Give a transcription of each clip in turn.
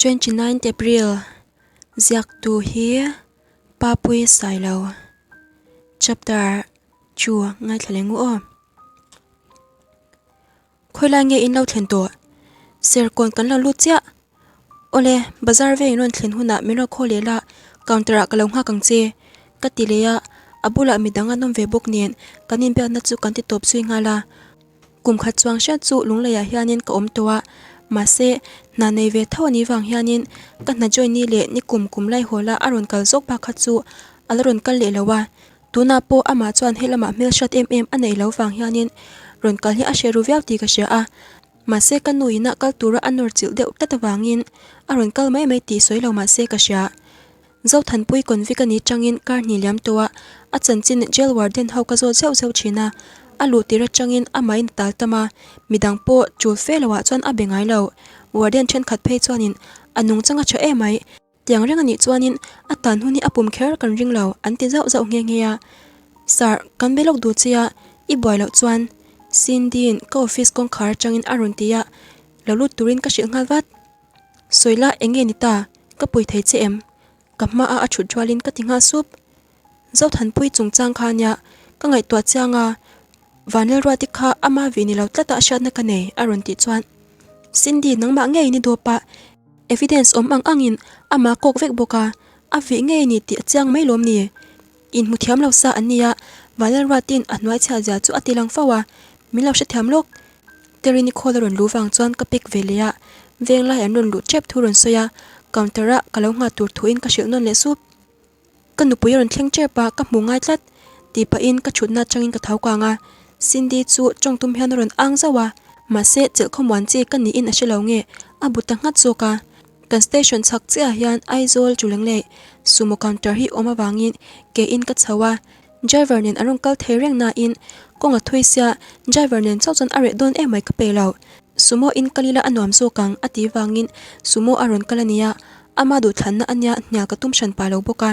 29 April ziaktu hi Papui Sailo Chapter chu ngaithla leh ngu aw. Khawilai nge in lo thlen tawh? Serkawn kan lo lut chiah. Awle, bazar veng in rawn thlen hunah min rawn khaw leh la, counter ah ka lo nghak ang che. Ka ti leh a, a bulah midang an awm ve bawk nen kan inbiakna chu kan ti tawp zui nghal a. Kum khat chuang hriat chu Lungleiah hianin ka awm tawh a, mahse hna nei ve tho a nih vang hianin ka hna join ni leh ni kum kum lai haw la a rawn kal zawk bak kha chu a la rawn kal leh lo a. Tunah pawh amah chuan helamah hmelhriat em em a neih loh vang hianin rawn kal hi a hre ru viau tih ka hria a, mahse ka nu inah kal tura a nawr chilh deuh tlat avangin a rawn kal mai mai tih sawi lo mahse ka hria. Zothanpui convict a nih changin kar hnih liam tawh a, a chanchin jail warden ho ka zawt zeuh zeuh thin a, a luh tir atangin amah in a tal tam a, midang pawh chul fe loah chuan a be ngai lo. Warden thenkhat phei chuanin a nungchang a tha emai, tiang reng a nih chuanin a tan hun hi a pum kher kan ring lo an ti zauh zauh nghe nghe a. Sir, kan be lawk duh che a, i buai loh chuan Cindy-in ka office kawngkhar atangin a rawn ti a, lo lut turin ka hrilh nghal vat. Sawila eng nge ni ta? Ka pui thei che em? Ka hma a a thut rualin ka ti nghal sup. Zothanpui chungchang kha nia ka ngaihtuah chiang a, Vanlalruati kha ama vih ni lo tlata hriatna ka nei a rawn tih chuan Cindy nangmah ngei ni dawp a, evidence awm ang angin ama kawk vek bawk a, a vih ngei ni tih a chiang mai lawm ni? Inhmu thiam lo sa an nia, Vanlalruatin a hnuai chhiat zia chu a ti lang fo a, min lo hrethiam lawk. Terini khawl a rawn luh vang chuan ka pick ve leh a, venglai an rawn luh tep thu rawn sawi a, counter ah ka lo nghah tur thuin ka hrilh nawn leh sup. Ka nupui a rawn thleng tep a, ka hmu ngai tlat tih pahin ka thutna atangin ka tho kang a, Cindy chu tawng tum hian a rawn ang zauh a, mahse chelh khawmuan chi ka niin a hre lo nge a bu ta nghat zawk a. Kan station chhak chiah ah hian Aizawl Chulenglei sumo counter hi awm avangin ke in ka chho a, Driver nen an rawn kal thei reng nain kawng a thui sia driver nen chauh chuan a reh dawn em mai ka pe lo. Sumo in kal ila a nuam zawk ang a tih vangin sumo a rawn kal a nia, ama duhthlanna a nia hnial ka tum hran pah lo bawk a.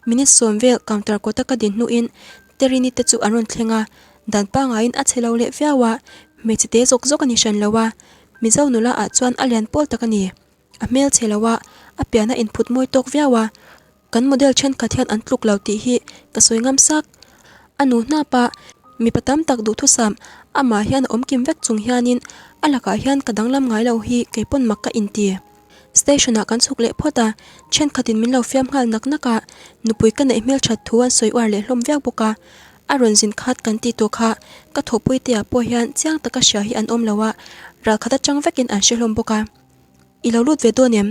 Minute sawm vel counter kawta ka din hnuin Terini te chu an rawn thleng a, dan pangaiin a chhe lo leh viau a, hmeichhe te zawk zawk a ni hran lo a, Mizo nula ah chuan a lian pawl tak a ni. A hmel chhe lo a, a pian a inphut mawi tawk viau a, Kan model thenkhat hian an tluk lo tih hi ka sawi ngam sak. A nu hnap a, mipa tam tak duhthusam amah hian a awm kim vek chung hianin a lakah hian ka danglam ngai lo hi kei pawn mak ka inti. Station ah kan chhuk leh phawt a, thenkhatin min lo fiam nghal nak nak a, nupui ka neih hmelthat thu an sawi uar leh hlawm viau bawk a. A rawn zin khat kan tih tawh kha ka thawhpui te ah pawh hian chiang taka hria hi an awm lo a, ralkhat atang vekin an hre hlawm bawk a. I lo lut ve dawn em?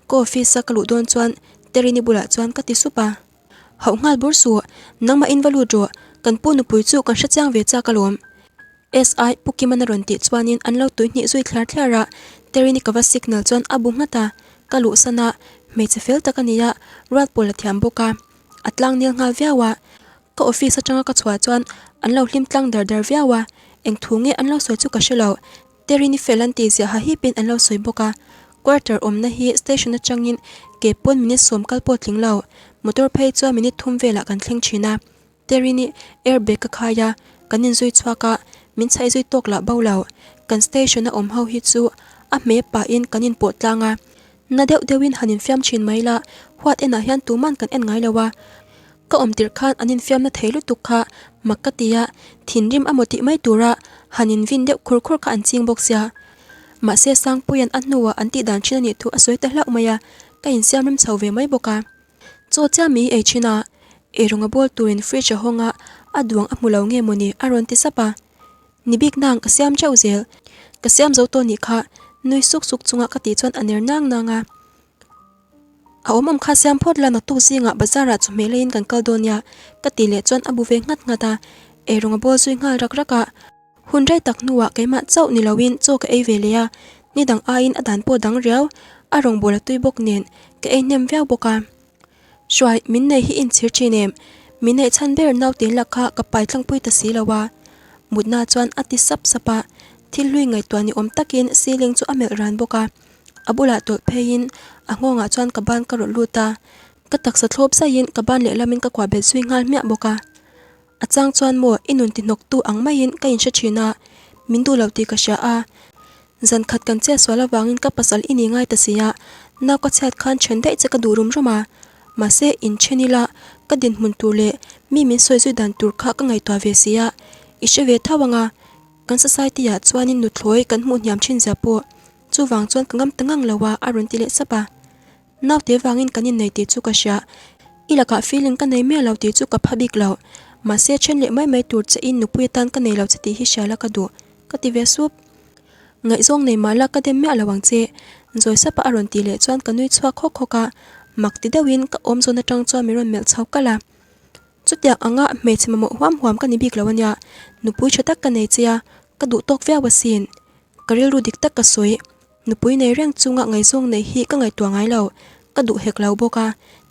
Ka office a ka luh dawn chuan Terini bulah chuan ka ti sup a. Hauh nghal bur suh, nangmah in va lut rawh, kan pu nupui chu kan hrechiang ve chak alawm. SI Pu Kimana rawn tih chuanin an lo tui hnih zui thliar thliar a, Terini ka va signal chuan a bu nghat a, ka luhsan a, hmeichhe fel tak a ni a, ruat pawl a thiam bawk a, a tlang nil nghal viau a. Ka office atanga ka chhuah chuan an lo hlim tlang dar dar viau a, eng thu nge an lo sawi chu ka hre lo, Terini fel an tih ziah ha hipin an lo sawi bawk a, quarter awmna hi station atangin ke pawn minute sawm kal pawh tling lo, motor phei chuan minute thum velah kan thleng thin a. Terini air bag ka khai a, kan inzui chhuak a, min chhaih zui tawk lah bo lo. Kan station a awm ho hi chu a hme pahin kan inpawh tlang a, na deuh deuhin han infiam thin mai la, huat enah hian tuman kan en ngai lo a. Ka awm tirh khan an infiamna thei lutuk kha mak ka ti a, thinrim amaw tih mai tura han invin deuh khur khur kha an ching bawk sia. Mahse Sangpuia'n a hnuah an tih dan thin a nih thu a sawi ta hlauh mai a, ka insiam rem chho ve mai bawk a. Chaw chiah mi ei thin a, eirawng a bawl turin fridge a hawng a, a duang a hmu lo nge mawni a rawn ti sap a. Ni bik nang ka siam teuh zel, ka siam zo tawh nih kha nui suk suk chunga ka tih chuan a ner nang nang a. A awm awm kha siam phawt la naktuk zingah bazar ah chawhmeh leiin kan kal dawn nia ka tih leh chuan a bu ve nghat nghat a, eirawng a bawl zui nghal rak rak a. Hun rei tak hnuah keimah chauh ni loin chaw ka ei ve leh a, ni dang aiin a dan pawh dang riau, a rawngbâwl a tui bawk nen ka ei hnem viau bawk a. Hruai, min nei hi inchhir thin em? Min neih chhan ber naute lak kha ka pai tlangpui ta si lo a. Mutna chuan a ti sap sap a, thil hlui ngaihtuah ni awm takin ceiling chu a melh ran bawk a. A bulah tawlh pheiin a nghawngah chuan ka ban ka rawlh lut a, ka taksa thlawp zaiin ka ban lehlamin ka kuah bet zui nghal hmiah bawk a. A chang chuan maw i nun ti hnawktu ang maiin ka inhre thin a, min duh lo tih ka hria a. Zan khat kan chet sual avangin ka pasal i ni ngai ta si a, nau ka chhiat khan then daih che ka duh rum rum a. Mahse, inthen ila ka dinhmun tur leh mi min sawi zui dan tur kha ka ngaihtuah ve si a, i hre ve tho ang a, kan society ah chuanin nuthlawi kan hmuh hniam thin zia pawh chuvang chuan ka ngam ta ngang lo a, a rawn ti leh sap a. Naute vangin kan innei tih chu ka hria, i lakah feeling ka nei miah lo tih chu ka pha bik lo, mahse then leh mai mai tur che in nupui atan ka nei lo che tih hi hria la ka duh, ka ti ve sup. Ngaihzawng nei mah la ka dem miah lo ang che, zawi sapa a rawn tih leh chuan ka nui chhuak hawk hawk a, mak ti deuhin ka awm zawn atang chuan min rawn melh chho kalh a. Chutiang anga hmeichhe mamawh huam huam ka ni bik lo ania, nupui tha tak ka nei che a, ka duh tawk viau asin. Ka rilru dik tak ka sawi, Nupui nei reng chunga ngaihzawng neih hi ka ngaihtuah ngai lo, ka duh hek lo bawk a,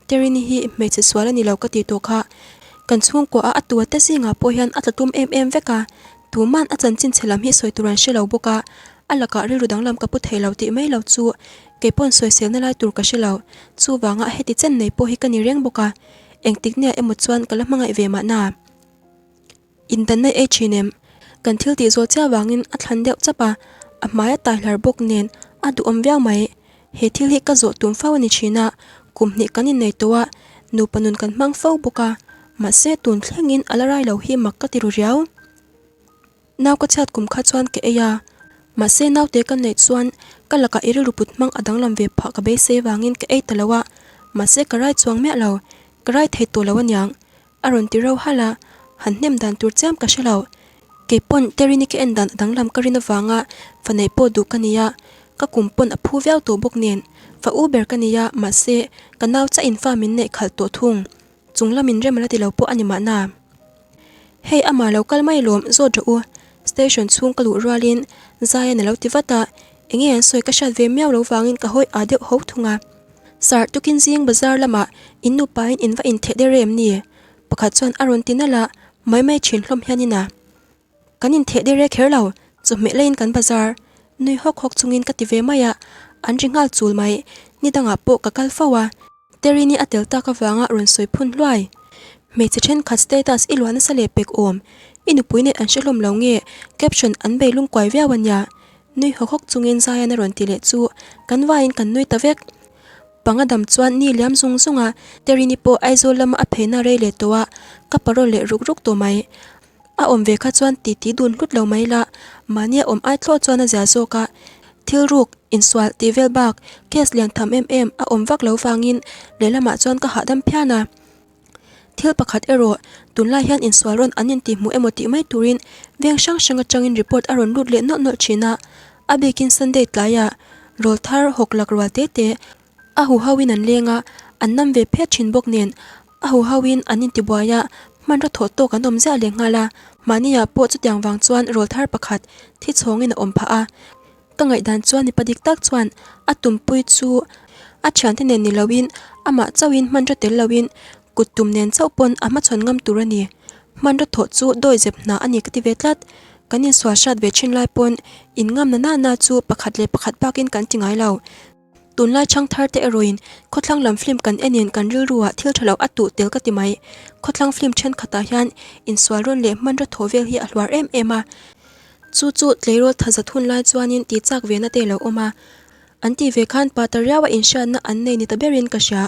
Terini hi hmeichhe sual a ni lo ka tih tawh kha. Kan chhungkua a a tua te zingah pawh hian a tla tum em em vek a, tuman a chanchin chhe lam hi sawi tur an hre lo bawk a, a lakah rilru danglam ka pu thei lo tih mai lo chu keipawn sawiselna lai tur ka hre lo, chuvanga heti chen nei pawh hi ka ni reng bawk a, engtik nia emaw chuan ka la hmangaih ve mahna. Indanna ei thin em? Kan thil tih zawh chiah vangin a thlan deuh chap a, a hmai a tai hlar bawk nen a duhawm viau mai. He thil hi ka zawh tum fo a ni thin a, kum hnih kan innei tawh a, nupa nun kan hmang fo bawk a, mahse tun thlengin a la rai lo hi mak ka ti ru riau. Nau ka chhiat kum kha chuan ka ei a, mahse naute ka neih chuan ka lakah i rilru put hmang a danglam ve phah ka beisei vangin ka ei ta lo a, mahse ka rai chuang miah lo, ka rai thei tawh lo aniang. A rawn ti rauh halh a, han hnem dan tur chiam ka hre lo. Kei pawn Terini ka en dan a danglam ka rin avanga fa neih pawh duh ka ni a, ka kum pawn a phu viau tawh bawk nen. Fa u ber ka ni a, mahse ka nau chiah in fa min neih khalh tawh thung. Chung lamin rem a la ti lo pawh a ni mahna. Hei amah lo kal mai lawm zawt rawh u. Station chhung ka luh rualin Zaian a lo ti vat a, enge an sawi ka hriat ve miau lo vangin ka hawi aa deuh ho thung a. Sir, tukin zing bazar lamah in nupain in va intheh der em ni? Pakhat chuan a rawn ti nalh a, mai mai thin hlawm hianin a. Kan intheh der e kher lo, chawhmeh laiin kan bazar. Nui hawk hawk chungin ka ti ve mai a, an ri nghal chul mai. Ni dangah pawh ka kal fo a. Terini a tel tak avanga rawn sawi phun hluai. Hmeichhe thenkhat status i luah nasa leh pek awm. I nupui neih an hre hlawm lo nge caption an bei lungkuai viau a nia. Nui hawk hawk chungin Zaian a rawn ti leh chu kan vaiin kan nui ta vek. Panga dam chuan ni liam zung zung a, Terini pawh Aizawl lama a pheina rei leh tawh a, ka parawl leh ruk ruk tawh mai. A awm ve kha chuan titi dun hlut lo mai la, mahni a awm ai thlawh chuan a zia zawk a. Thil ruk, insual tih vel bak, case lian tham em em a awm vak lo vangin lehlamah chuan ka hahdam phian a. Thil pakhat erawh, tunlai hian insual rawn an intihhmuh emaw tih mai turin veng hrang hrang atangin report a rawn lut leh nawlh nawlh thin a, a bikin Sunday tlaiah rawl thar hawk lak rual te te a huhoin an leng a, an nam ve phet thin bawk nen a huhoin an intibuai a, hmanraw thawh tawk an awm ziah leh nghal a, mahniah pawh chutiang vang chuan rawl thar pakhat thi chhawngin a awm phah a. Ka ngaihdan chuan mipa dik tak chuan a tumpui chu a thiante nen ni loin amah chauhin hmanraw tel loin kut tum nen chauh pawn a hmachhawn ngam tur a ni. Hmanraw thawh chu dawi zep hna a ni ka ti ve tlat. Kan insual hrat ve thin lai pawn in ngam na nana chu pakhat leh pakhat bakin kan ti ngai lo. Tunlai chhang thar te erawhin khawthlang lam film kan enin kan rilruah thil tha lo a tuh tel ka ti mai. Khawthlang film thenkhatah hian insual rawn leh hmanraw thawh vel hi a hluar em em a. Chu chu tleirawl thazat hun lai chuanin tih chak ve na te lo awm a. An tih ve khan pa ta riaua inhriatna an nei ni ta berin ka hria.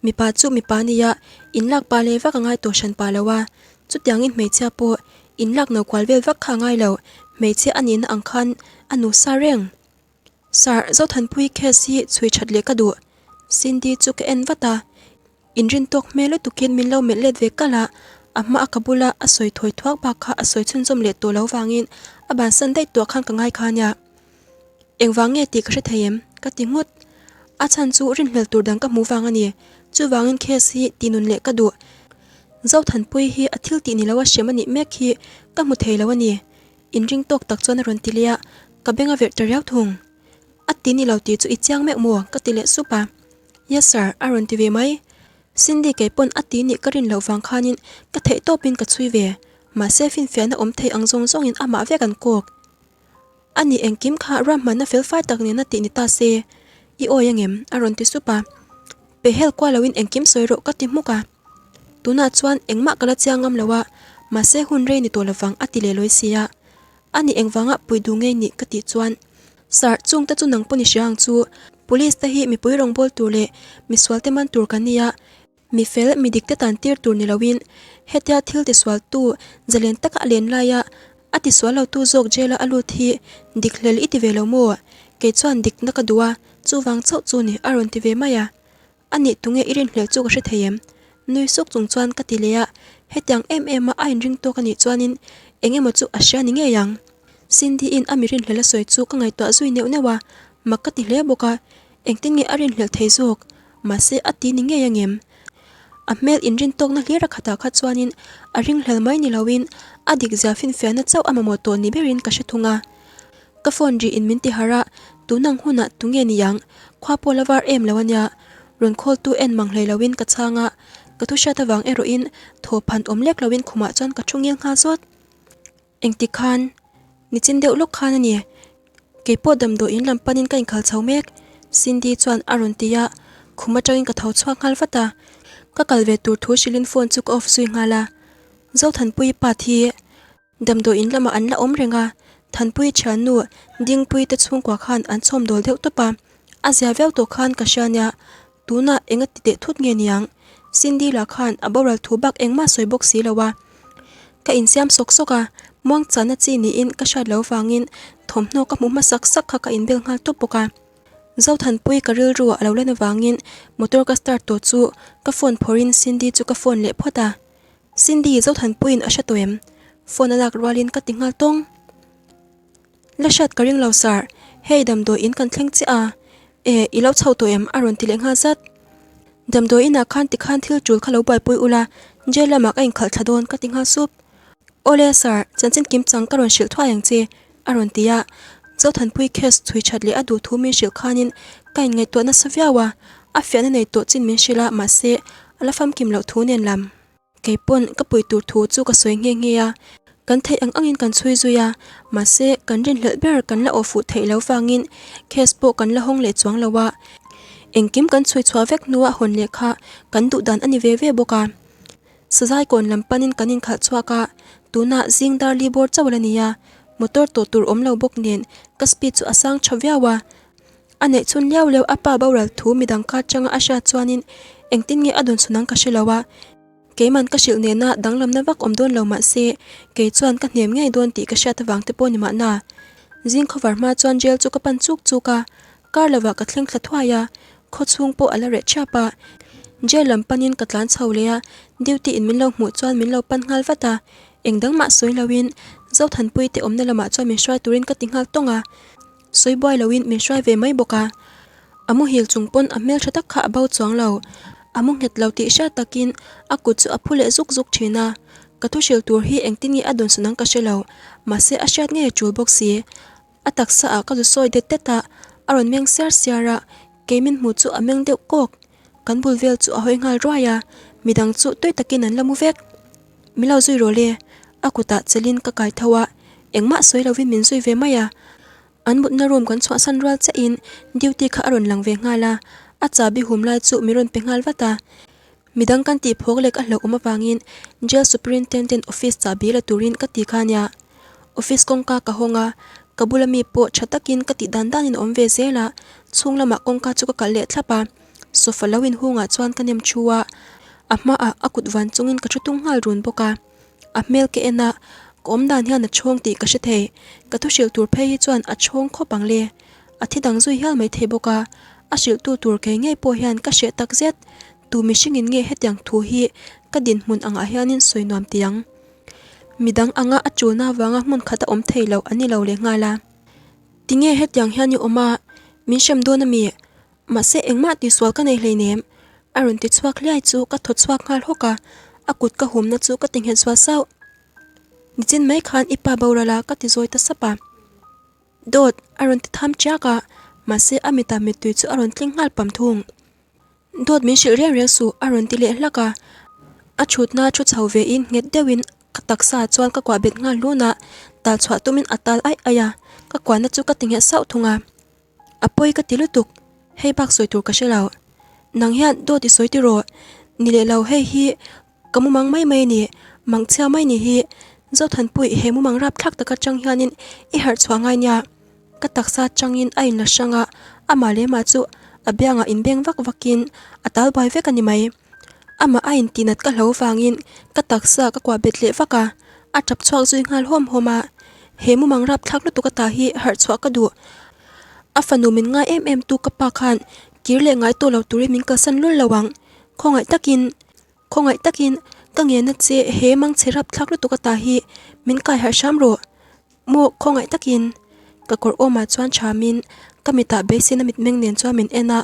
Mipa chu mipa nia, inlak pa leh vak a ngai tawh hran pa lo a. Chutiangin hmeichhia pawh inlak no kual vel vak kha a ngai lo, hmeichhia a nihna ang khan a nusa reng. Sir, Zothanpuii case hi chhui that leh ka duh. Cindy chu ka en vat a, inrin tawk hmel lutukin min lo melh let ve kalh a, a hma a ka bula a sawi thawi thuak bak kha a sawi chhunzawm leh tawh lo vangin a bansan daih tuah khan ka ngai kha ania. Engvang nge tih ka hre thei em? Ka ti nghut. A chhan chu rinhlel tur dang ka hmu vang a ni. Chuvangin case hi ti nun leh ka duh. Zothanpuii hi a thil tih ni lo a hrem a nih mek hi ka hmu thei lo a ni. Inring tawk tak chuan a rawn ti leh a, ka beng a verh ta riau thung. A ti ni lo tih chu i chiang meuh maw? ka ti leh sup a. Yes sir, a rawn ti ve mai. Cindy kei pawn a ti nih ka rin loh vang khanin ka theih tawpin ka chhui ve. Mahse finfiahna awm thei ang zawng zawngin amah vek an kawk. A nih engkim kha ruahmanna felfai tak nena tih ni ta se, i awi angem? a rawn ti sup a. Pehhel kual loin engkim sawi rawh ka ti hmuk a. Tunah chuan engmah ka la chiang ngam lo a, mahse hun rei ni tawh lovang a ti leh lawi si a. Ani engvanga pui duh ngei nih ka tih chuan. Sir, chung te chu nang pawn i hria ang chu. Police te hi mipui rawngbâwl tur leh misual te man tur kan nia. Mi fel, mi dik te tan tir tur ni loin hetia thil tisual tu zalen taka a len laia a tisual lo tu zawk jail a a lut hi dik hlel i ti ve lo maw? Kei chuan dikna ka duh a, chuvang chauh chu ni a rawn ti ve mai a. A nih tunge i rinhlelh chu ka hre thei em? Nui suk chung chuan ka ti leh a, hetiang em em a a inring tawk a nih chuanin eng emaw chu a hria ni ngei ang. Cindy-in a mi rinhlelh a sawi chu ka ngaihtuah zui neuh neuh a, mak ka ti hle bawk a, engtin nge a rinhlelh thei zawk? Mahse a ti ni ngei angem? A hmel inrin tawkna hlir a khatah kha chuanin a ringhlel mai ni loin a dikzia finfiahna chauh a mamawh tawh ni berin ka hre thung a. Ka phone ri in min ti harh a, tunang hunah tunge ni ang? Khua pawh la var em lo ania. Rawn call tu en mang hlei loin ka chhang a, ka thu hriat avang erawhin thaw phan awm lek loin khumah chuan ka thu ngil nghal zawt. Engti khan? Nichin deuh lawk khan a ni. Keipawh damdawi in lam panin ka inkhal chho mek, Cindy chuan a rawn ti a, khum atangin ka tho chhuak nghal vat a. Ka kal ve tur thu hrilhin phone chu ka off zui nghal a. Zothanpuii pa thi Damdawi in lamah an la awm reng a, Thanpuii thiannu Dingpuii te chhungkua khan an chhawm dawl deuh tawp a, a zia viau tawh khan ka hria nia, tunah enga ti teh thut nge niang? Cindy lah khan a boral thu bak engmah sawi bawk si lo a. Ka insiam sawk sawk a, muangchana chi niin ka hriat lo vangin thawmhnaw ka hmu hmasak sak kha ka inbel nghal tawp bawk a. Zothanpuii ka rilru ah a lo lan avangin motor ka start tawh chu ka phone phawrhin Cindy chu ka phone leh phawt a. Cindy, Zothanpuiin a hre tawh em? Phone a lak rualin ka ti nghal tawng. La hriat ka ring lo sir, hei damdawi in kan thleng chiah a. E, i lo chho tawh em? A rawn ti leh nghal zat. Damdawi inah khan tikhan thil tul kha lo buaipui ula, jail lamah ka inkhalh thla dawn ka ti nghal sup. Awle sir, chanchin kim chang ka rawn hrilh thuai ang che, a rawn ti a. Zothanpui case chhui that leh a duh thu min hrilh khanin ka inngaihtuah nasa viau a, a fiahna nei tawh chin min hrilh a, mahse a la famkim loh thu nen lam. Kei pawn ka pui tur thu chu ka sawi nghe nghe a, kan theih ang angin kan chhui zui a, mahse kan rinhlelh ber kan la awh fuh theih lo vangin case pawh kan la hawng leh chuang lo a, engkim kan chhui chhuah vek hnua hawn leh kha kan duh dan a ni ve ve bawk a. Sazai kawn lam panin kan inkhalh chhuak a, tunah zing dar li bawr chauh la ni a, motor tawh tur awm lo bawk nen ka speed chu a sang tha viau a, A neih chhun liau liau a pa boral thu midang ka atanga a hriat chuanin engtin nge a dawn chhun ang ka hre lo a, keiman ka hrilh nena danglamna vak awm dawn lo mah se kei chuan ka hnem ngei dawn tih ka hriat avang te pawh ni mahna. Zing khawvar hma chuan jail chu ka pan chuk chuk a, kar lovah ka thleng thla thuai a, khaw chhung pawh a la reh thiap a. Jail lam panin ka tlan chho leh a, duty in min lo hmuh chuan min lo pan nghal vat a, eng dang mah sawi loin Zothanpuii te awmna lamah chuan min hruai turin ka ti nghal tawng a. Sawi buai loin min hruai ve mai bawk a, a muhil chung pawn a hmeltha tak kha a bo chuang lo. A mu nghet lo tih hriat takin a kut chu a phu leh zuk zuk thin a, ka thu hrilh tur hi engtin nge a dawn sun ang ka hre lo, mahse a hriat ngei a tul bawk si. A taksa ah ka zu sawi det det a, a rawn meng siar siar a, kei min hmuh chu a meng deuh kawk. Kan bul vel chu a hawi nghal ruai a, midang chu tui takin an la mu vek. Min lo zui rawh le, a kutah chelin ka kai tho a, engmah sawi lovin min zui ve mai a. An mutna room kan chhuahsan rual chiahin duty kha a rawn lang ve nghal a, a chahbi hum lai chu min rawn pe nghal vat a. Midang kan tih phawk lek a hlauhawm avangin Jail Superintendent office chahbi la turin ka ti kha ania. Office kawngka ka hawng a, ka bula mi pawh tha takin ka tih dan danin a awm ve zel a, chhung lamah kawngka chu ka kalh leh thlap a. Sofa lo inhungah chuan ka nem thu a, a hmaah a kut van chungin ka thu tung nghal run bawk a. A hmel ka en a, ka awm dan hian a chhawng tih ka hre thei. Ka thu hrilh tur phei hi chuan a chhawng khawp ang le. A thi dang zui hial mai thei bawk a, a hrilhtu tur kei ngei pawh hian ka hreh tak zet. Tu mihringin nge hetiang thu hi ka dinhmun angah hianin sawi nuam ti ang. Midang anga a chulna avanga hmun khat a awm thei lo an ni lo leh nghal a. Tinge hetiang hian i awm a, min hrem dawn ami? Mahse engmah tihsual ka nei hleinem, a rawn ti chhuak hliai chu ka thaw chhuak nghal hawk a, a kut ka humna chu ka ti nghet zual sauh. Nichin mai khan i pa boral a ka ti zawi ta sap a. Dawt, a rawn ti tham chiak a, mahse a mitah mittui chu a rawn tling nghal pam thung. Dawt min hrilh reng reng suh, a rawn ti leh hlak a. A thutna thu chho vein nghet deuhin ka taksa chuan ka kuah bet nghal hlun a, tal chhuah tumin a tal aih aih a, ka kuahna chu ka ti nghet sauh thung a. A pawi ka ti lutuk, hei bak sawi tur ka hre lo. Nang hian dawt i sawi tiraw? Ni leh lo, hei hi ka mumang mai mai a ni, mangchhia mai ni hi. Zothanpui, he mumang rapthlak taka chang hianin i harh chhuah ngai nia. Ka taksa changin a inla hrang a, amah leh amah chu a biangah inbeng vak vakin a tal buai vek a ni mai. Amah a intihnat ka hlo vangin ka taksa ka kuah bet leh vak a, a tap chhuak zui nghal huam huam a. He mumang rapthlak lutuk ata hi harh chhuah ka duh. A fanu min ngai em em tu ka pa khan kir leh ngai tawh lo turin min kalsan lul lo ang. Khawngaih takin, khawngaih takin ka ngen a che he mangchhe rapthlak lutuk ata hi min kai harh hram rawh. Maw khawngaih takin ka kawr awmah chuan thamin ka mitah beiseina mitmeng nen chuan min en a,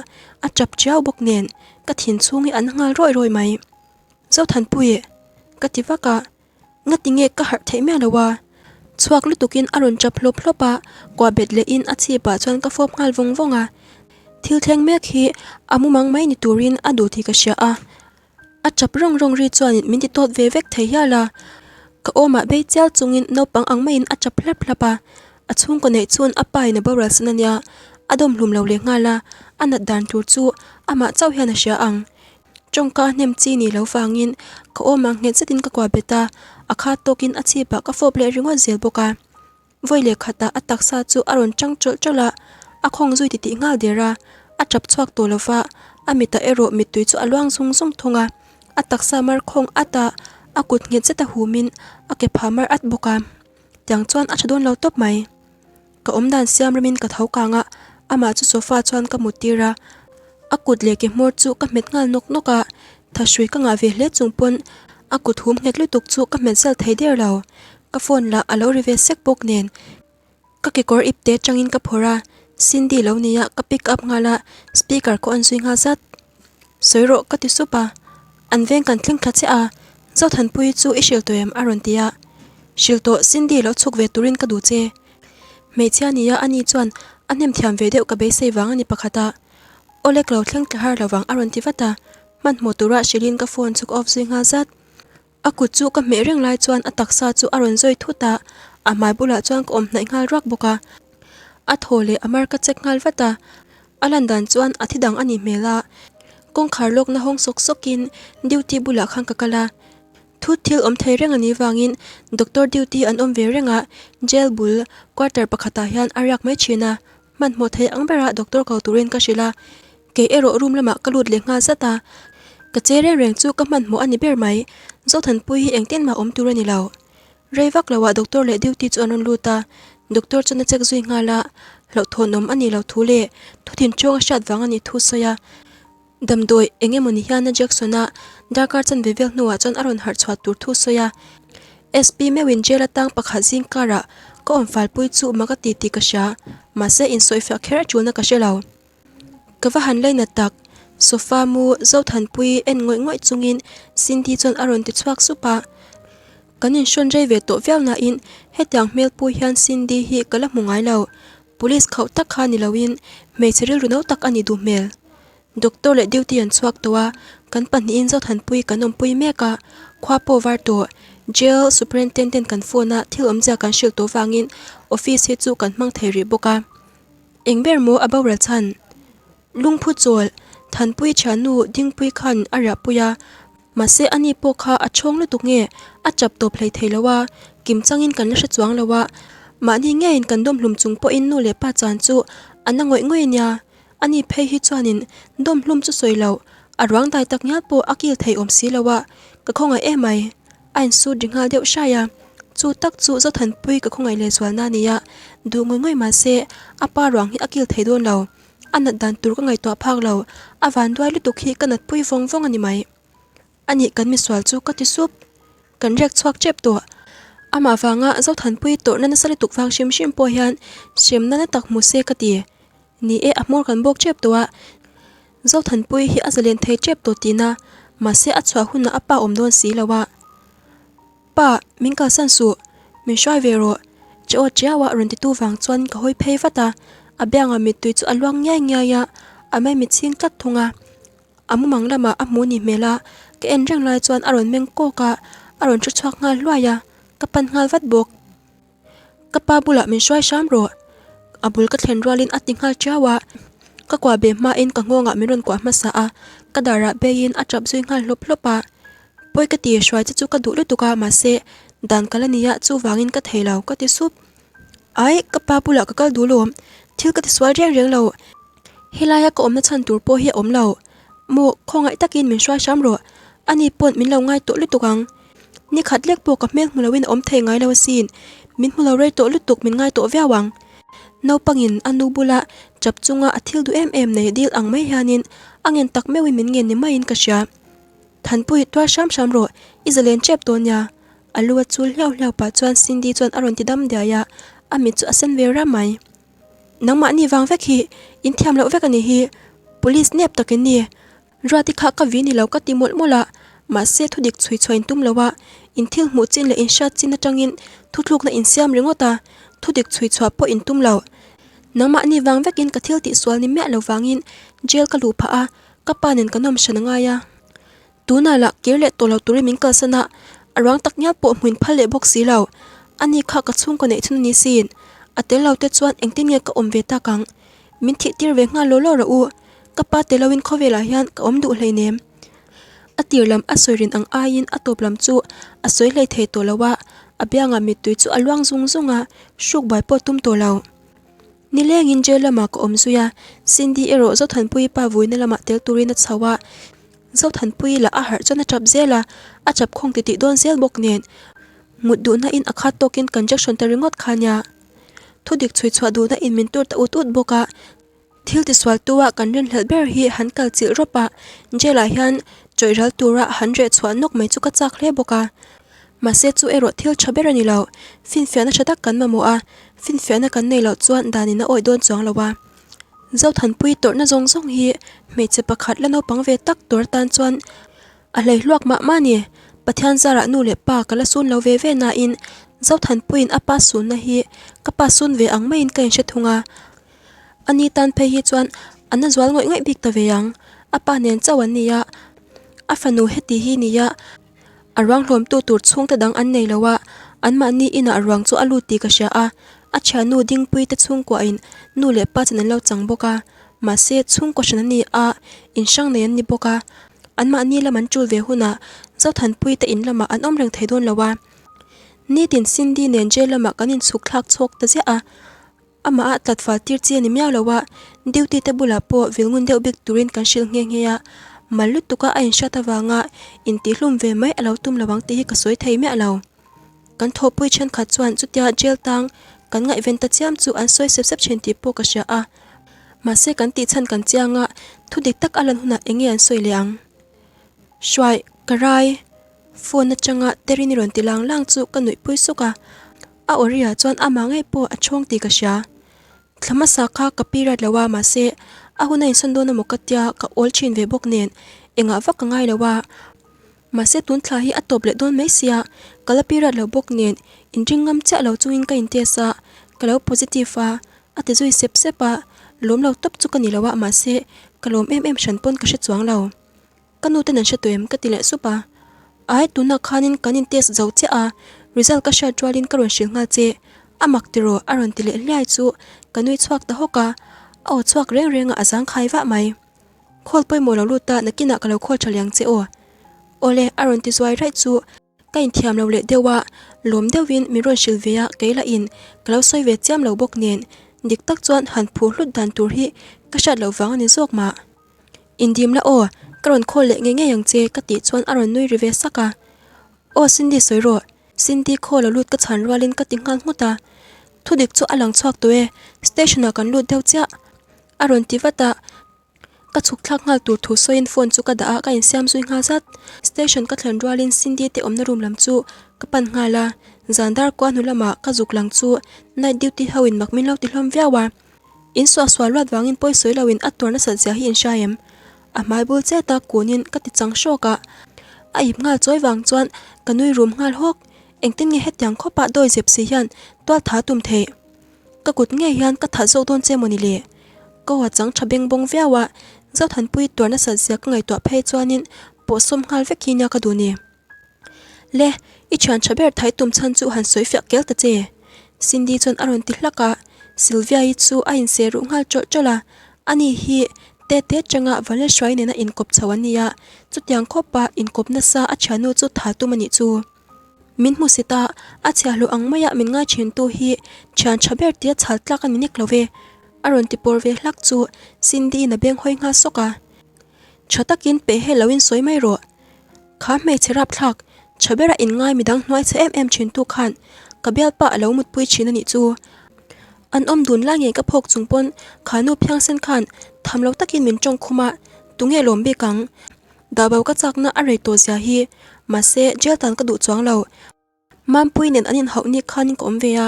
a tap chiau bawk nen ka thin chhung hi an nghal rawih rawih mai. Zothanpui ka ti vak a, ngati nge ka harh theih miah lo a? Chhuak lutukin a rawn tap hlawp hlawp a, kuah bet lehin a chhipah chuan ka fawp nghal vawng vawng a. Thil thleng mek hi a mumang mai ni turin a duh tih ka hria a. A tap rawng rawng ri chuan min ti tawt ve vek thei hial a, ka awmah bei chial chungin naupang ang maiin a tap hlap hlap a, a chhungkaw neih chhun a pa in a boral san ania, a dawm hlum lo leh nghal a, a nat dan tur chu amah chauh hian a hria ang. Tawngka hnem chi ni lo vangin ka awmah nghet zetin ka kuah bet a, a khat tawkin a chhipah ka fawp leh ringawt zel bawk a. Vawi leh khatah a taksa chu a rawn chang chawlh chawlh a, a khawng zui titih nghal der a, a tap chhuak tawh lo va, a mitah erawh mittui chu a luang zung zung thung a, a taksa mar khawng at a, a kut nghet zet a humin a ke pha mar at bawk a, tiang chuan a tha dawn lo tawp mai. Ka awmdan siam ramin ka tho kang a, amah chu sofa chuan ka mut tir a, a kut leh ke hmawr chu ka hmet nghal nawk nawk a, thahrui ka ngah ve hle chung pawn a kut hum nghet lutuk chu ka hmet zal thei der lo. Ka phone lah a lo ri ve sek bawk nen ka kekawr ip te atangin ka phawrh a, Cindy lo nia ka pick up nghal a, speaker ka on zui nghal zat. Sawi rawh ka ti sup a, an veng kan thleng thla chiah a, Zothanpuii chu i hrilh tawh em a rawn ti a, Hrilh tawh Cindy lo chhuk ve turin ka duh che. Hmeichhia nia ani chuan a hnem thiam ve deuh ka beisei vang a ni pakhat a, Awle ka lo thleng thla har lovang a rawn ti vat a, hmanhmawh tura hrilhin ka phone chu ka off zui nghal zat. A kut chu ka hmeh reng lai chuan a taksa chu a rawn zawi thut a, a hmai bulah chuan ka awm hnaih nghal ruak bawk a. A thaw leh a mar ka check nghal vat a, a lan dan chuan a thi dang a nih hmel a. Kawngkhar lawkna hawng sawk sawkin duty bulah khan ka kal a, thut thil awm thei reng a nih vangin doctor duty an awm ve reng a, jail bul quarter pakhatah hian a riak mai thin a, hmanhmawh thei ang bera doctor ko turin ka hrilh a. Kei erawh room lamah ka lut leh nghal zat a, ka che reng reng chu ka hmanhmawh a ni ber mai, Zothanpui hi engtin mah awm tur a ni lo. Rei vak loah doctor leh duty chu an rawn lut a, doctor chuan a check zui nghal a, hlauhthawnawm a nih loh thu leh thu thinṭawng a hriat vang a nih thu sawi a. Damdawi eng emaw ni hian a Jackson a darkar chanve vel hnuah chuan a rawn harh chhuah tur thu sawi a. SP meuhin jail atang pakhat zing karah ka awm falpui chu mak a ti tih ka hria, mahse insawifiah kher a ṭulna ka hre lo. Ka va han laina tak, sofa mu Zothanpuii en ngawih ngawih chungin Cindy chuan a rawn ti chhuak sup a. Kan inhrawn rei ve tawh viau nain hetiang hmel pui hian Cindy hi ka la hmu ngai lo. Police khauh tak kha ni loin hmeichhe rilru no tak a nih duh hmel. Doctor leh duty an chhuak tawh a, kan pahnihin Zothanpuii kan awmpui mek a, khua pawh var tawh. Jail Superintendent kan phone a, thil awmzia kan hrilh tawh vangin office hi chu kan hmang thei rih bawk a. Eng ber maw a boral chhan? Lungphu chawl, Thanpui thiannu Dingpui khan a riahpui a, mahse ani pawh kha a chhawng lutuk nge a chap tawp hlei thei lo a, kim changin kan la hre chuang lo a, mahni ngeiin kan dawm hlum chung pawhin nu leh pa chan chu a na ngawih ngawih nia, ani phei hi chuanin dawm hlum chu sawi lo, a ruang dai tak ngial pawh a kil thei awm si lo a, ka khawngaih emai. A insut ri nghal deuh hrai a, chu tak chu Zothanpui ka khawngaih leh zualna a ni a, duh ngawih ngawih mah se a pa ruang hi a kil thei dawn lo, a nat dan tur ka ngaihtuah phak lo, a vanduai lutuk hi ka natpui vawng vawng a ni mai. A nih kan misual chu ka ti sup, kan riak chhuak tep tawh. Amah vanga Zothanpui tawrhna nasa lutuk vang hrim hrim pawh hian hremna na tak hmu se ka ti. Ni e, a hmawr kan bawk tep tawh a. Zothanpui hi a zalen thei tep tawh tihna, mahse a chhuah hunah a pa awm dawn si lo a. Pa, min kalsan suh, min hruai ve rawh, che aw chiau a rawn titu vang chuan ka hawi phei vat a, a biangah mittui chu a luang ngiai ngiai a, a maimit chhing tlat thung a. A mumang lamah a hmu ni hmel a, ka en reng lai chuan a rawn meng kawk a, a rawn thu chhuak nghal hluai a, ka pan nghal vat bawk. Ka pa bulah min hruai hram rawh. A bul ka thlen rualin a ti nghal tiau a, ka kuah be hmain ka nghawngah min rawn kuah hmasa a, ka darah beiin a tap zui nghal hlawp hlawp a. Pawi ka ti, hruai che chu ka duh lutuk a, mahse dan ka la nia chuvangin ka thei lo ka ti sup. Ai, ka pa bulah ka kal duh lawm, thil ka tisual reng reng lo. Helaia ka awmna chhan tur pawh hi a awm lo. Maw, khawngaih takin min hruai hram rawh. Ani pawn min lo ngai tawh lutuk ang. Ni khat lek pawh ka hmel hmu loin a awm thei ngai lo asin. Min hmu lo rei tawh lutuk min ngai tawh viau ang. Naupangin a nu bula chap chunga a thil duh em em nei dil ang mai hianin a ngen tak meuhin min ngen ni maiin ka hria. Thanpui, tuar hram hram rawh, i zalen tep dawn nia. A lu a chul hliau hliau pah chuan Cindy chuan a rawn ti dam diai a, a mit chu a sen ve ram mai. Nangmahni vang vek hi, in thiam loh vek a nih hi, Police nep tak in ni. Ruati kha ka vi ni lo ka ti mawlh mawlh a, mahse thudik chhui chhuah in tum lo a, in thil hmuh chin leh in hriat chin atangin thuthlukna in siam ringawt a, thudik chhui chhuah pawh in tum lo. Nangmahni vang vekin ka thil tihsual ni miah lo vangin jail ka luh phah a, ka pa nen ka nawm hran a ngai a. Tunah lah kir leh tawh lo turin min kalsan a, a ruang tak ngial pawh hmuin phal leh bawk si lo. Ani kha ka chhungkaw neih chhun a ni sin. A tel lo te chuan engtin nge ka awm ve tak ang? Min thih tir ve nghal law law rawh u. Ka pa tel loin khawvelah hian ka awm duh hleinem. A tir lam a sawi rin ang aiin a tawp lam chu a sawi hlei thei tawh lo a, a biangah mittui chu a luang zung zung a, hruk buai pawh tum tawh lo. Nilengin jail lamah ka awm zui a, Cindy erawh Zothanpuii pa vuina lamah tel turin a chho a, Zothanpuii lah a harh chuan a tap zel a, a tap khawng titih dawn zel bawk nen mut duhna in a khat tawkin kan jection ta ringawt kha nia. Thudik chhui chhuah duhna in min tur ta ut ut bawk a, thil tisual tu a kan rinhlelh ber hi han kal chilh rawp a, jail ah hian chawih ral tura han reh chhuah nawk mai chu ka chak hle bawk a. Mahse chu erawh thil tha ber a ni lo, finfiahna tha tak kan mamawh a, finfiahna kan nei loh chuan danin a awih dawn chuang lo a. Zothanpui tawrhna zawng zawng hi hmeichhe pakhat la naupang ve tak tur atan chuan a hlei hluak mah mah a ni. Pathian zarah nu leh pa ka la sun lo ve ve nain Zothanpuiin a pa sunna hi ka pa sun ve ang maiin ka inhre thung a. Ani tan phei hi chuan a na zual ngawih ngawih bik ta ve ang. A pa nen chauh an ni a, a fanu heti hi nia. A ruang hlawmtu tur chhungte dang an nei lo a, anmahni inah ruang chu a lut tih ka hria a, a thiannu Dingpui te chhungkuahin nu leh pa chan an lo chang bawk a, mahse chhungkaw hran an ni a, in hrang nei an ni bawk a, anmahni lam an tul ve hunah Zothanpui te in lamah an awm reng thei dawn lo a. Nitin Cindy nen jail lamah kan inchhuk thlak chhawk ta ziah a. Amah a tlat fal tir chi a ni miau lo a, duty te bulah pawh vil ngun deuh bik turin kan hrilh nghe nghe a, mal lutuk a a inhriat avanga intihlum ve mai a lo tum lo ang tih hi ka sawi thei miah lo. Kan thawhpui thenkhat chuan chutia jail tang kan ngaihven ta chiam chu an sawi sep sep thin tih pawh ka hria a, mahse kan tih chhan kan chiang a, thu dik tak a lan hunah eng nge an sawi leh ang? Hruai, ka rai, phone atanga Terini rawn ti lang lang chu ka nuihpui suk a. A awriah chuan amah ngei pawh a chhawng tih ka hria. Thla hmasa kha ka period lo a mahse a hun a insawn dawn emaw ka tia ka awl thin ve bawk nen engah vak ka ngai lo a. Mahse tun thla hi a tawp leh dawn mai sia ka la period lo bawk nen inring ngam chiah lo chungin ka in test a, ka lo positive a, a ti zui sep sep a, lawm lo tawp chu ka ni lo a mahse ka lawm em em hran pawn ka hre chuang lo. Ka nu ten an hre tawh em? ka ti leh sup a. Ai, tunah khanin kan in test zo chiah a, result ka hriat rualin ka rawn hrilh nghal che. A mak tiraw? a rawn ti leh hliai chu ka nui chhuak ta hawk a, a aw chhuak reng reng a a zangkhai vah mai. Call pawimawh lo lut a, nakinah ka lo call tha liang che aw. Awle, a rawn ti zuai raih chu. Ka inthiam lo leh deuh a, lawm deuhin min rawn hrilh ve a, kei lah in ka lo sawi ve chiam lo bawk nen, dik tak chuan han phur hlut dan tur hi ka hriat loh vang a ni zawk mah. Indim la aw, ka rawn call leh ngei ngei ang che ka tih chuan a rawn nui ri ve sak a. Aw Cindy sawi rawh, Cindy call a lut ka chhan rualin ka ti nghal nghut a. Thudik chu a lang chhuak tawh e, station ah kan lut deuh chiah a rawn ti vat a. Ka chhuk thlak nghal tur thu sawiin phone chu ka dah a, ka insiam zui nghal zat. Station ka thlen rualin Cindy te awmna room lam chu ka pan nghal a, zan dar kua hnu lamah ka zuk lang chu night duty ho in mak min lo ti hlawm viau a. In suahsual luat vangin pawi sawi loin a tuar nasat zia hi in hria em? A hmai bul chet a kunin ka ti chang hrawk a, a ip nghal chawi vang chuan ka nui rum nghal hawk. Engtin nge hetiang khawpah dawi zep si hian tual tha tum theih? Ka kut ngei hian ka that zawk dawn che mawni le? Ka huat chang tha beng bawng viau a, Zothanpui tuar nasat zia ka ngaihtuah phei chuanin pawh sawm nghal vek hi nia ka duh ni. Le, i thian tha ber thai tum chhan chu han sawi fiah kel ta che. Cindy chuan a rawn ti hlak a, Sylvia-i chu a inseh ruh nghal tawlh tawlh a, ani hi tete atanga Valeshwai nena inkawp chho an ni a, chutiang khawpa inkawp nasa a thiannu chu tha tum a nih chu. Min hmu si ta, a chhiahhlawh ang maia min ngai thintu hi thian tha ber tia chhal tlak a ni nek lo ve. A rawn ti pawr ve hlak chu Cindy-in a beng hawi nghal sawk a. Tha takin peh hel loin sawi mai rawh. Kha hmeichhe rapthlak, tha bera inngai midang hnuai chhe em em thintu khan ka bialpa a lo mutpui thin a nih chu. An awm dun lai ngei ka phawk chung pawn kha nu phiangsen khan tham lo takin min tawng khum a, tunge lawm bik ang? Dahbo ka chakna a rei tawh zia hi, mahse jail tan ka duh chuang lo. Mampui nen an inhauh ni khanin ka awm ve a,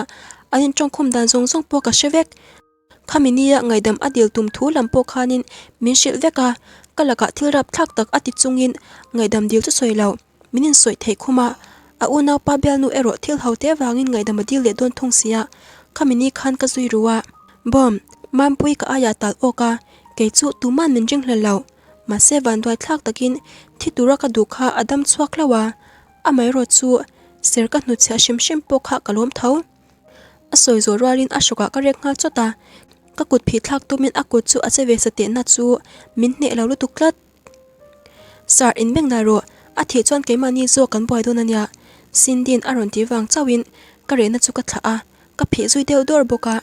an intawngkhum dan zawng zawng pawh ka hre vek. Khami nia ngaihdam a dil tum thu lam pawh khanin min hrilh vek a, ka lakah thil rapthlak tak a ti chungin ngaihdam dil chu sawi lo, min insawi theih khum a. A unaupa bialnu erawh thil ho te vangin ngaihdam a dil leh dawn thung sia, khami ni khan ka zui ru a. Bawm, Mampui ka aiah tal awk a, kei chu tuman min ringhlel lo. Mahse vanduai thlak takin thi tura ka duh kha a dam chhuak hlauh a, amaherawh chu ser ka hnutchhiah hrim hrim pawh kha ka lawm tho. A sawi zawh rualin a hrawkah ka rek nghal chawt a, ka kut phih thlak tumin a kut chu a che ve sa tehna chu min hneh lo lutuk tlat. Sir, inbeng nai rawh, a thih chuan keimahni zawk kan buai dawn a nia, Cindy-in a rawn tih vang chauhin ka rehna chu ka thlah a, ka phih zui deuh dawr bawk a.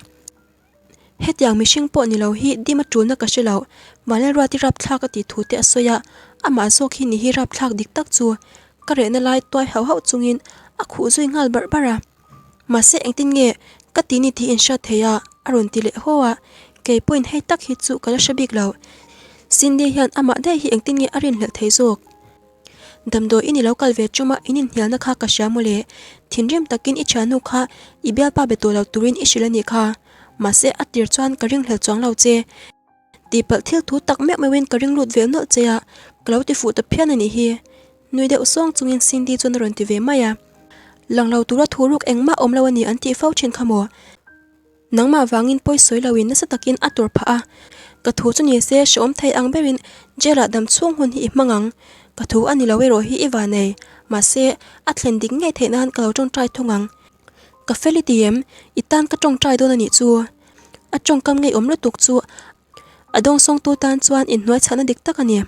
Hetiang mihring pawh ni lo hi dim a tulna ka hre lo, Vanlalruati rapthlak a tih thu te a sawi a, amah zawk hi ni hi rapthlak dik tak chu ka rehna lai tuai hauh hauh chungin a khuh zui nghal barh barh a. Mahse engtin nge ka ti ni tih inhriat thei a, a rawn ti leh haw a, kei pawhin hei tak hi chu ka la hre bik lo. Cindy hian amah daih hi engtin nge a rinhlelh thei zawk? Damdawi in i lo kal ve chuma in inhnialna kha ka hria mawle. Thinrim takin i thiannu kha i bialpa be tawh lo turin i hrilh a nih kha. Mahse a tir chuan ka ringhlel chuang lo che. Tihpalh thil thu tak meuh meuhin ka ring lut vel nawlh che a, ka lo ti fuh ta phian a nih hi. Nui deuh sawng chungin Cindy chuan a rawn ti ve mai a. Lang lo tura thu ruk engmah awm lo a ni an tih fo thin kha maw? Nangmah vangin pawi sawi loin nasa takin a tur phah a, ka thu chu ni se hrehawm thei ang berin jail ah dam chhung hun hi i hmang ang. Ka thu a ni lo erawh hi i va nei, mahse a thlen dik ngei theih nan ka lo tawngtai thung ang. Ka fel i ti em? I tan ka tawngtai dawn a nih chu. A tawngkam ngeiawm lutuk chu a dawngsawngtu tan chuan inhnuai chhahna dik tak a ni.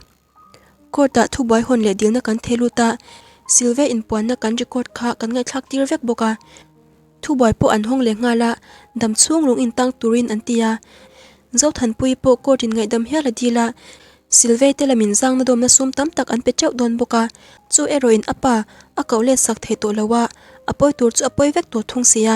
Court ah thubuai hawn leh dilna kan thei lut a, Silve inpuanna kan record kha kan ngaihthlak tir vek bawk a. Thubuai pawh an hawng leh nghal a, dam chhung lung intang turin an ti a. Zothanpuii pawh court in ngaihdam hial a dil a, Silve te lamin zangna dawmna sum tam tak an pe teuh dawn bawk a, chu erawhin a pa a koh let sak thei tawh lo a, a pawi tur chu a pawi vek tawh thung si a.